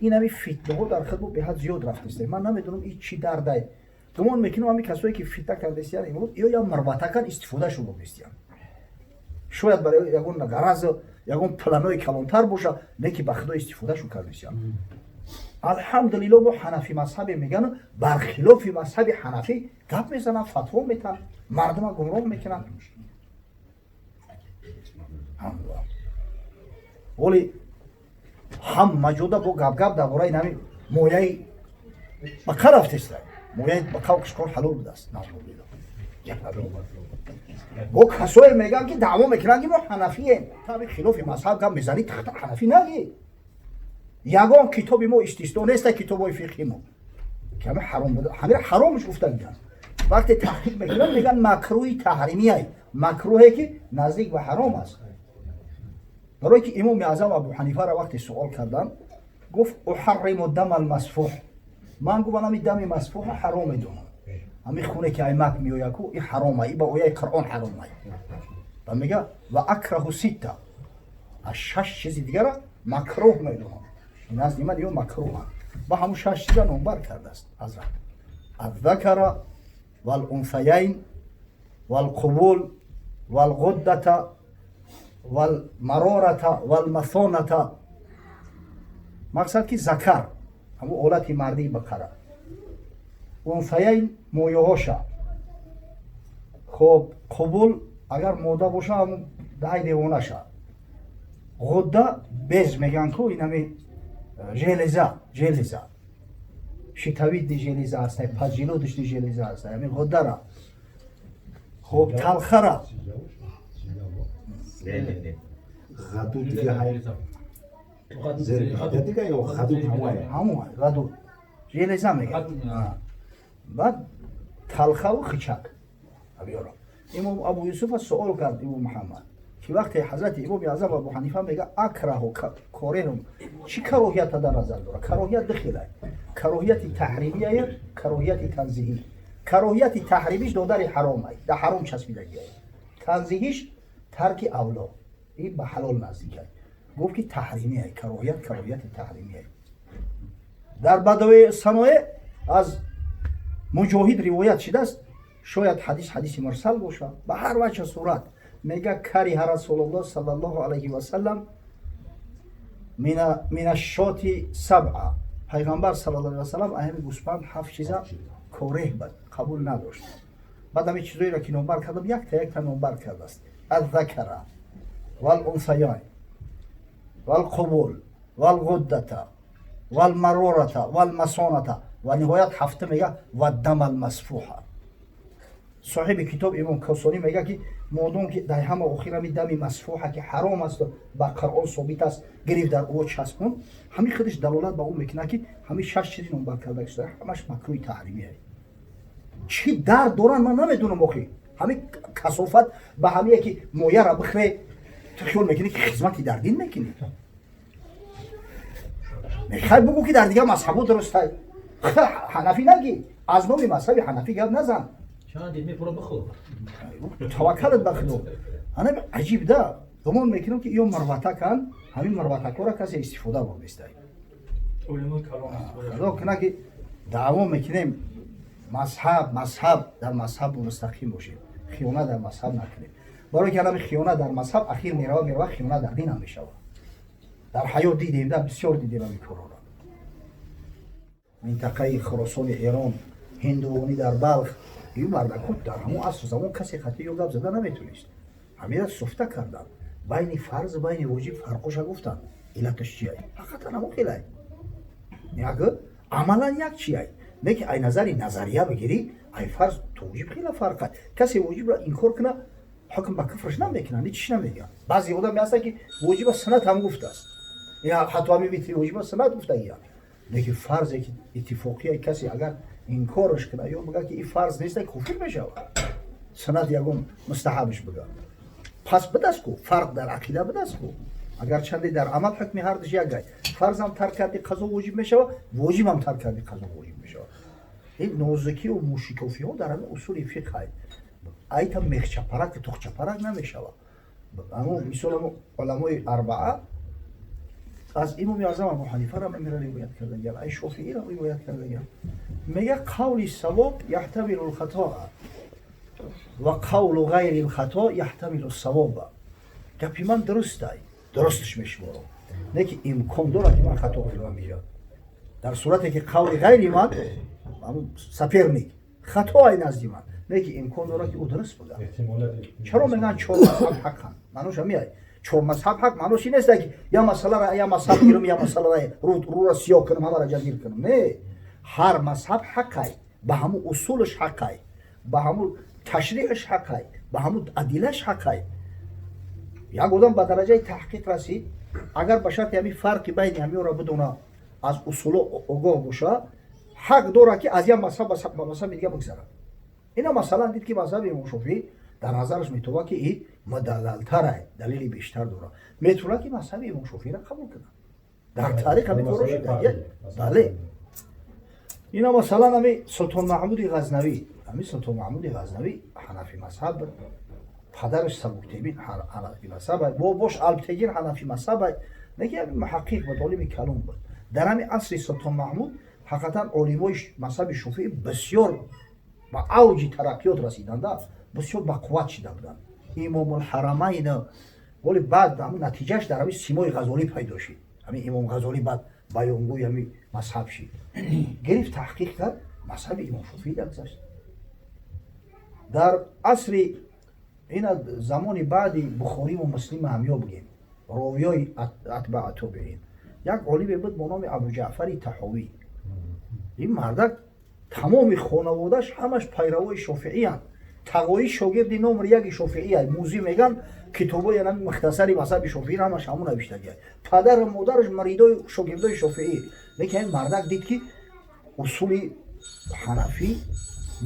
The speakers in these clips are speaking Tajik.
Ин ҳами фитнаҳо дар хидмо беҳад зиёд рафтаст. Ман намедонам, ин чӣ дардай. Гумон мекунам, ҳами касое ки фитна кардастиян имрӯз, ё я марватакан истифода шуда бистиян. Шояд барои ягон ғаразу ягон планои калонтар боша, не ки ба худо истифодашу кардастиян. Алҳамдулилло, мо ҳанафӣ мазҳабе мегану бархилофи мазҳаби ҳанафӣ гап мезананд, фатво метаҳанд, мардума гумроҳ мекунанд. Оли ҳама ҷода бо гапгап дар бораи нами мояи ба рафтеста, мояи ба қавқишкор ҳалол будааст. Бо касое мегӯянд, ки даъво мекунанд, ки мо ҳанафием. Таби хилофи мазҳаб гап мезанӣ, тахта ҳанафӣ нагӣ. Ягон китоби мо истисно неста, китобҳои фиқҳи мо, ки ҳама ҳаром буда, ҳамира ҳаромш гуфта гиянд. Вақте таҳқиқ мекунанд, мегӯянд, макрӯҳи таҳримияй, макрӯҳе ки наздик ба ҳаром аст. Барое ки Имоми Аъзам Абу Ҳанифаро вақте суол карданд, гуфт: أحرم الدم المسفوح. Ман гуфтам, ами дами масфуҳа ҳаром медонам, ҳами хуне ки аймак меояку, и ҳарома, и ба ояи Қуръон ҳаромай. Ва мега: وأكره ستة. Аз шаш чизи дигара макрӯҳ медонам, назди ман ё макрӯҳанд. Ба ҳамун шаш чиза номбар кардааст ҳазрат: الذكر والأنثيين والقبول والغدة والمرارة والمثانة. Мақсад ки закар, ҳамун олати мардии бақара, أنثيين, моёҳоша, хоб, қубул, агар мода боша, ҳамун даҳи девонаша, ғудда, без мегӯянд ку, инами железа, железа щитовидный железа ҳастай, поджелудочный железа ҳастай, ҳамин ғуддара, хоб, талхара. Не, не, не. Ғадуд дига ҳай зери дига ё ғадуд ҳамое? Ҳамон ғадуд, железа мегӯяд. Баъд талхаву хичак абёро. Имом Абу Юсуфа суол кард Имом Муҳаммад, ки вақте ҳазрати Имоми Аъзам Абу Ҳанифа мега أكره, кореҳум, чӣ кароҳията дар назар дорад? Кароҳият дихелай: кароҳияти таҳримияе, кароҳияти танзиҳӣ. Кароҳияти таҳримиш додари ҳаромай, дар ҳаром часпидагиай. Танзиҳиш тарки авло, ин ба ҳалол наздикай. Гуфт, ки таҳримияй, кароҳият, кароҳияти таҳримияй. Дар Бадои Саное аз Муҷоҳид ривоят шидааст, шояд ҳадис ҳадиси мурсал бошад. Ба ҳар вача сурат мега: كره رسول الله صلى الله عليه وسلم من الشاة سبعا. Пайғамбар صلى الله عليه وسلم аҳами гӯспанд ҳафт чиза кореҳ бад, қабул надошт. Баъд ҳами чизоеро ки номбар кардам, якта якта номбар кардааст: الذكر والأنثيين والقبول والغدة والمرارة والمثانة. Ва ниҳоят ҳафта мега: والدم المسفوح. Соҳиби китоб Имом Косонӣ мега, ки модом ки дар ҳама охир ҳами дами масфуҳа, ки ҳаром асту ба Қуръон собит аст, гирифт, дар ӯ часпон, ҳамин худаш далолат ба ӯ мекунад, ки ҳамин шаш чизи номбар карда шуда ҳамаш макрӯҳи таҳримия. Чӣ дард доранд, ман намедонам. Охи ҳамин касофат ба ҳамие ки мояра бихӯре, ту хиёл мекунӣ, ки хизмати дар дин мекунӣ. Мехай бугӯ, ки дар дигар мазҳабо дурустай, ҳанафӣ нагӣ, аз номи мазҳаби ҳанафӣ гап назан. Таваккалат ба худо. Ана аҷиб да. Гумон мекунам, ки ё марватакан, ҳамин марватакҳоро касе истифода бурдистай. Худо куна, ки даъво мекунем мазҳаб, мазҳаб, дар мазҳаб мустақим бошем, хиёнат дар мазҳаб накунем. Барое ки анами хиёнат дар мазҳаб ахир мерава, мерава, хиёнат дар дин ҳам мешавад. Дар ҳаёт дидем да, бисёр дидем ҳамин корҳоро. Минтақаи Хуросони Эрон, ҳиндувонӣ дар Балх, ин мардакҳо дар ҳамон асру замон касе хати ё гап зада наметонист. Ҳамира суфта карданд, байни фарз, байни воҷиб фарқоша гуфтанд. Иллаташ чиай? Ҳақиқатан ҳамон хелай, як амалан як чиай, не ки ай назари назария бигирӣ, ай фарз то воҷиб хела фарқ. Касе воҷибро инкор куна, ҳукм ба куфрш намекунанд, ҳечиш намегӯянд. Баъзе одаме ҳастанд, ки воҷиба суннат ҳам гуфтааст, ҳатто ҳамин витри воҷиба суннат гуфтагиянд. Лекин фарзе ки иттифоқия, касе агар инкорш куна ё бигӯяд, ки ин фарз нест, куфр мешавад. Суннат ягон мустаҳабш бигӯяд, пас бидаст ку фарқ дар ақида, бидаст ку. Агарчанде дар амал ҳукми ҳардуш як гай: фарзам тарк карди, қазо воҷиб мешавад, воҷибам тарк карди, қазо воҷиб мешавад. Ин нозукию мушикофиҳо дар ҳамин усули фиқҳ айта мехчапарак, тухчапарак намешавад. Амо мисол, амо уламои арбаа. Аз Имоми Аъзам Абу Ҳанифа ҳам ривоят кардагиан, ай Шофиӣ ривоят кардагиан. Мега: قول الصواب يحتمل الخطأ وقول غير الخطأ يحتمل الصواب. Гапи ман дурустай, дурустш мешуморам, не ки имкон дорад, ки ман хато кунам иҷа. Дар сурате ки қавли ғайри ман, соперник, хатоай назди ман, не ки имкон дорад, ки ӯ дуруст буда. Чаро мегӯянд чор мазҳаб ҳаққанд? Маънош ҳамиай: чор мазҳаб ҳақ маънош ин нест, ки я масъалара я мазҳаб гирам, я масъалара рӯра сиёҳ кунам, ҳамара ҷазир кунам. Не, ҳар мазҳаб ҳаққай, ба ҳамун усулаш ҳаққай, ба ҳамун ташриҳаш ҳаққай, ба ҳамун адилаш ҳаққай. Як одам ба дараҷаи таҳқиқ расид, агар ба шарти ҳамин фарқи байни ҳамиёро бидона, аз усуло огоҳ боша, ҳақ дорад, ки аз як мазҳаб ба мазҳаби дига бигзарад. Ина, масалан, дид, ки мазҳаби Имом Шофиӣ дар назараш метобад, ки и мудаллалтарай, далели бештар дорад, метавонад, ки мазҳаби Имом Шофииро қабул кунад. Дар таърих ҳамин коро шуда. Бале, ина, масалан, ҳами Султон Маҳмуди Ғазнавӣ. Ҳами Султон Маҳмуди Ғазнавӣ ҳанафи мазҳаб буд. Падараш Сабуктегин ҳанафи мазҳаб, бобош Алптегин ҳанафи мазҳаб. Неки ҳами муҳаққиқ буд, олими калон буд. Дар ҳами асри Султон Маҳмуд ҳақиқатан олимои мазҳаби Шофиӣ бисёр ба авҷи тараққиёт расиданда, бисёр бақувват шида буданд. Имомулҳарамайн воли баъд ҳамн натиҷааш дар ҳами симои Ғазолӣ пайдо шид. Ҳамин Имом Ғазолӣ баъд баёнгӯи ҳами мазҳаб шид. Гирифт, таҳқиқ кард, мазҳаби Имом Шофиӣ даргузашт. Дар асри ина, замони баъди Бухориву Муслима ҳамё бигем, ровиёи атбаа тобеин, як олиме буд бо номи Абуҷаъфари Таҳовӣ. Ин мардак тамоми хонаводааш ҳамаш пайравои шофииянд. Тағоӣ шогирди номри яки шофиия. Музӣ меган, китобои ами мухтасари мазҳаби шофиӣ ҳамаш ҳамун навиштагия. Падару модараш маридои шогирдои шофиӣ. Лекин ин мардак дид, ки усули ҳанафӣ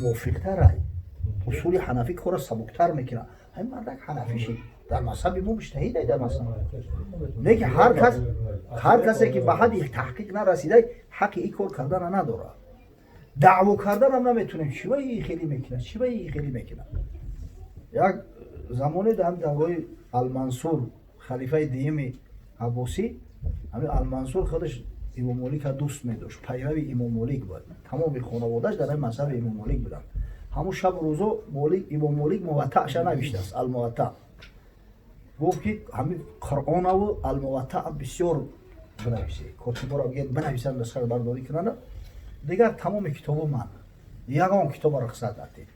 мувофиқтарай, усули ҳанафӣ кора сабуктар мекунад. Ҳамин мардак ҳанафӣ шид, дар мазҳаби мо муҷтаҳидай дар мазҳаб. Лекин ҳар касе ки ба ҳадди таҳқиқ нарасидай, ҳаққи ин кор кардана надорад, даъво карданам наметунем. Чива хеле мекунад, чива хеле мекунад? Як замоне дар давраи Алмансур, халифаи дуюми Аббосӣ, ҳамин Алмансур худаш Имом Молика дӯст медошт, пайрави Имом Молик буд. Тамоми хонаводааш дар ҳамин мазҳаби Имом Молик буданд. Ҳамун шабу рӯзо Молик, Имом Молик Муваттаъша навиштааст, Алмуваттаъ. Гуфт, ки ҳамин Қуръонаву Алмуваттаъ бисёр бинависе, котиборо бигӯяд, бинависанд, нусха бардорӣ кунанд. Дигар тамоми китобо ман ягон китобо рухсат надид,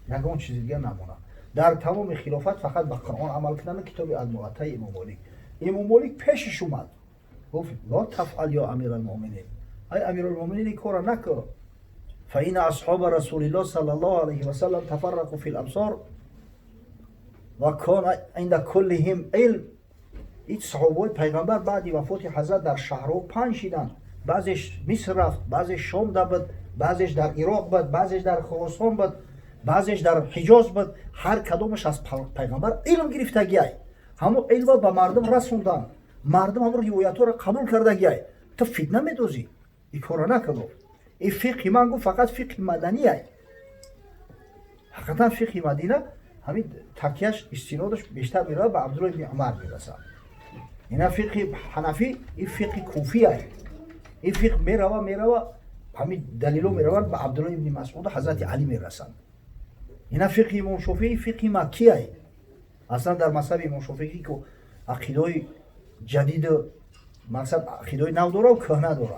ягон чизи дигар намонад. Дар тамоми хилофат фақат ба Қуръон амал кунанд, китоби Алмуваттаи Имом Молик. Имом Молик пешиш омад, гуфт: لا تفعل يا أمير المؤمنين, ай Амиралмуъминин, ин кора накун. فإن أصحاب رسول الله صلى الله عليه وسلم تفرقوا في الأمصار وكان عند كلهم علم. Ҳеҷ саҳобаҳои пайғамбар баъди вафоти ҳазрат дар шаҳрҳо паҳн шиданд. Баъзеш Миср рафт, баъзеш Шом да буд, баъзеш дар Ироқ буд, баъзеш дар Хуросон буд, баъзеш дар Ҳиҷоз буд. Ҳар кадомаш аз пайғамбар илм гирифтагиай, ҳамон илмро ба мардум расонданд, мардум ҳамон ривоятҳоро қабул кардагиай. Ту фитна медозӣ, ин кора накун, гуфт. Ин фиқҳи ман, гуфт, фақат фиқҳи маданиай. Ҳақиқатан фиқҳи Мадина ҳамин такияш, истинодаш бештар меравад, ба Абдулло ибни Умар мерасад. Ина фиқҳи ҳанафӣ, ин фиқҳи куфиай. Ин фиқҳ мерава, мерава, ҳамин далило мераванд, ба Абдулло ибни Масъуду ҳазрати Алӣ мерасанд. Ина фиқҳи Имом Шофиӣ, фиқҳи маккиай. Аслан дар мазҳаби Имом Шофиӣ, ки ақидаҳои ҷадиду мақсад, ақидаҳои нав дора, кӯҳна дора,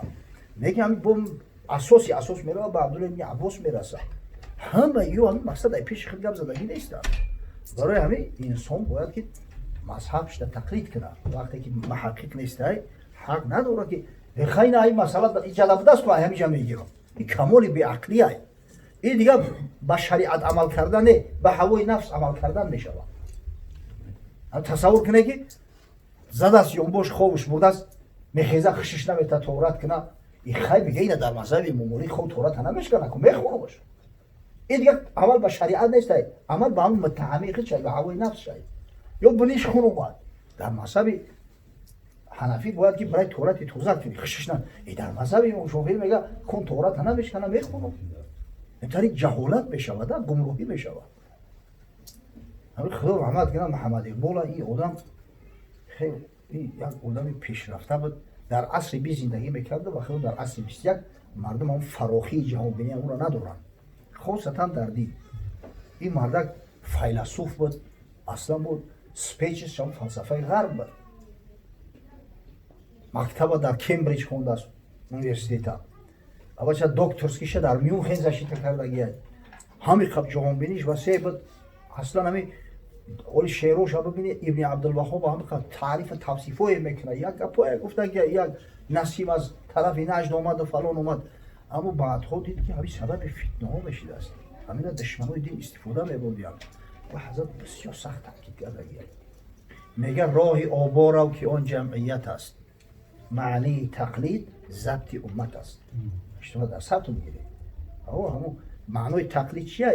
лекин ҳамин бо асоси асос мерава, ба Абдулло ибни Аббос мерасад. Ҳама ё ҳамин мақсад ай пеши худ гап задагӣ нестанд. Барои ҳамин инсон бояд, ки мазҳабшда тақлид кунад. Вақте ки муҳаққиқ нестай, ҳақ надорад, ки хайна ай масъала иҷала будаст, ку ай ҳамиҷа мегирам. Ин камоли беақлиай. Ин дигар ба шариат амал кардан не, ба ҳавои нафс амал кардан мешавад. Тасаввур кунед, ки задааст ёнбош, хобуш бурдааст, мехеза, хушиш намета тоҳорат куна. И хай мега: ина дар мазҳаби Имом Молик хоб тоҳората намешкана ку, мехонамаш. Ин дигар амал ба шариат нестай, амал ба ҳамн муттаҳами худ шай, ба ҳавои нафс шай. Ё биниш хун омад, дар мазҳаби ҳанафӣ бояд, ки барои тоҳорати тоза кунӣ, хушиш на. И дар мазҳаби Имом Шофиӣ мега: хун тоҳората намешкана, мехонам. Интари ҷаҳолат мешавад, гумроҳӣ мешавад. Ҳамин Худо раҳмат кунад Муҳаммад Иқбола. Ин одам хел, як одами пешрафта буд. Дар асри 20 зиндагӣ мекарда ва хело дар асри 21 мардум ҳам фарохии ҷаҳонбинӣ онро надоранд, хосатан дар дин. Ин мардак файласуф буд, аслан буд спечиш ҳам фалсафаи ғарб буд. Мактаба дар Кембриҷ хондааст, университета, авача докторский ша дар Мюнхен защита кардагия. Ҳами қаб ҷаҳонбиниш васеъ буд. Аслан ҳами оли шеъроша бибини, Ибни Абдулваҳоб ҳами қаб таърифу тавсифое мекунад. Як гапое гуфта, ки як насим аз тарафи Наҷд омаду фалон омад, аммо баъдҳо дид, ки ҳамин сабаби фитнаҳо мешидааст, ҳамина душманои дин истифода мебурдиянд ва ҳазрат бисёр сахт таъкид кардагия. Мега: «Роҳи оборав, ки он ҷамъият аст, маънии тақлид забти уммат аст». Шумо дар сабтун гиред. Ҳамо маънои тақлид чия?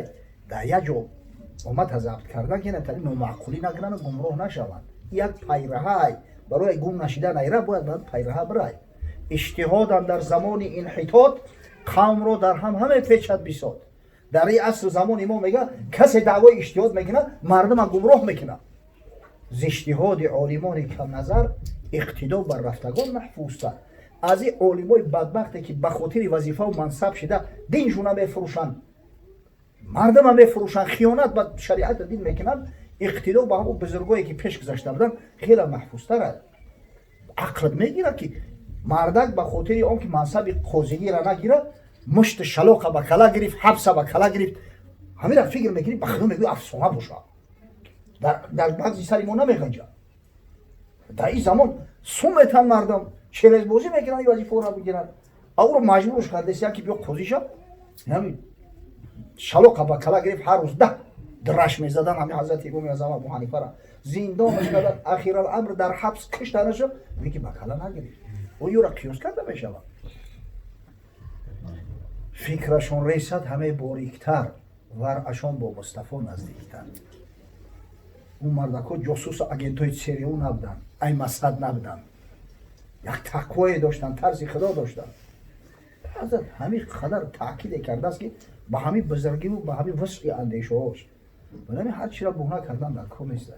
Дар як ҷо уммата забт кардан, ки натари номаъқулӣ накунану гумроҳ нашаванд. Як пайраҳай барои гум нашидан айра бояд ба пайраҳа бирай. Иҷтиҳодан дар замони инҳитот қавмро дар ҳам ҳаме печад бисод. Дар ин асру замони мо, мега, касе даъвои иҷтиҳод мекунад, мардума гумроҳ мекунад. З иҷтиҳоди олимони камназар иқтидо бар рафтагон маҳфузтар. Аз ин олимои бадбахте, ки ба хотири вазифаву мансаб шида диншуна мефурӯшанд, мардума мефурӯшанд, хиёнат ба шариату дин мекунанд, иқтидо ба ҳамон бузургое, ки пеш гузашта буданд, хеле маҳфузтар аст. Ақлат мегирад, ки мардак ба хотири он ки мансаби қозигиро нагирад, мушти шалоқа ба кала гирифт, ҳабса ба кала гирифт. Ҳамира фикр мекунӣ, ба худо мегӯӣ, афсона бошад, дар мағзи сари мо намеғанҷад. Дар ин замон сум метан, мардам черезбозӣ мекунанд, ин вазифаро бигиранд, а ӯро маҷбурш кардест, ки биё қозӣ шав. Ҳами шалоқа ба кала гирифт, ҳар рӯз 10 драш мезадан. Ҳами ҳазрати имоми азам Абу Ҳанифара зиндонаш кардан, ахираламр дар ҳабс киштанашо, леки ба кала нагирифт. Ӯ юра қиёс карда мешавад. Фикрашон ресад ҳаме бориктар, варъашон бо Мустафо наздиктар. Ӯ мардакҳо ҷосусу агентҳои ЦРУ набуданд, ай Масад набуданд, як тақвое доштанд, тарси Худо доштанд. Ҳазрат ҳамин қадар таъкиде кардааст, ки ба ҳамин бузургиву ба ҳамин вусъи андешаҳош, барои ҳар чиро буҳна кардан дар кор нест.